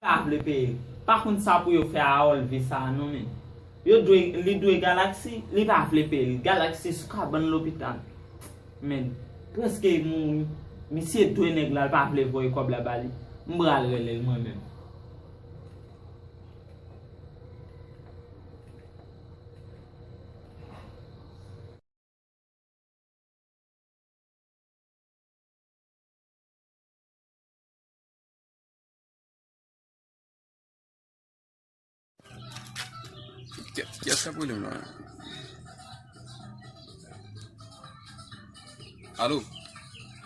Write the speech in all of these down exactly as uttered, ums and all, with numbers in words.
Pa vle peye l. Pa konn sa pou yo fè a Olvi sa a non, men. Yo dwe, li dwe Galaxy, li pa vle peye l. Galaxy sou kabann lopital. Men, prèske mouri. Misye dwe nèg la, l pa vle voye kòb la ba li. M pral rele l mwen menm. Kiyès k ap rele m la? Alo?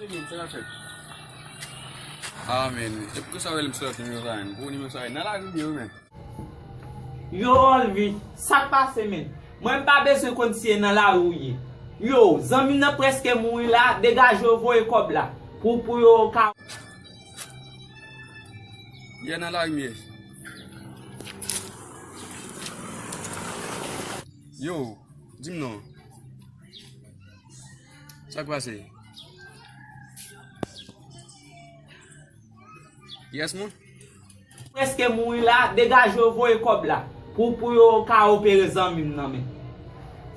Ebyen, sa k ap fèt? Ah, men, e poukisa w rele m sou lòt nimewo sa, men? Gwo nimewo sa, nan lari m ye wi, men. Yo, Olvi, sa k pase, men? Mwen, m pa bezwen konn si e nan lari w ye. Yo, zanmi m nan prèske mouri la, degaje w voye kòb la. Pou, pou yo ka. Yè nan lari m ye. Yo, di m non. Sa k pase? Yes, moun. Prèske mouri la, degaje w voye kòb la. Pou, pou yo ka opere zanmi m nan, men.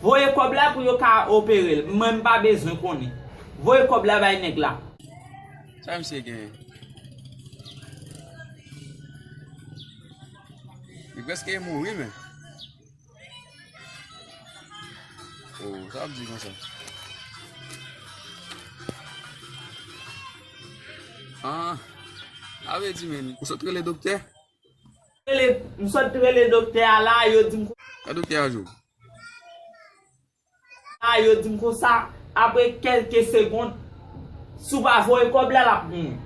Voye kòb la pou yo ka opere l. Mwen, m pa bezwen konnen. Voye kòb la bay nèg la. Sa misye gen? Li prèske mouri, men. Oh, sa ap di konsa. Ah, a vle di, men, ou sot rele doktè? Rele, m sot rele doktè a la, yo di m ko- Sa doktè a di w? A, yo di m konsa, apre kèlke segonn, si w pa voye kòb la, l ap mouri.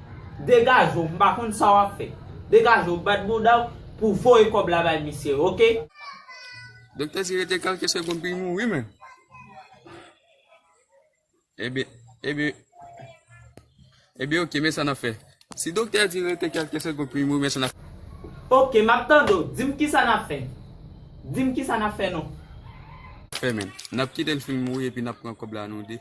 Degaje w, m pa konn sa w ap fè. Degaje w, bat bouda w pou voye kòb la bay misye, oke? Doktè di rete kèlke segonn pou l mouri, men. Ebyen, ebyen, ebyen, oke, men sa n ap fè. Si doktè di rete kèlke segonn pou l mouri, men sa n ap fè. Oke, m ap tande w. Di m kisa n ap fè. Di m kisa n ap fè non. Fè, men. N ap kite l fin mouri epi n ap pran kòb la nou de.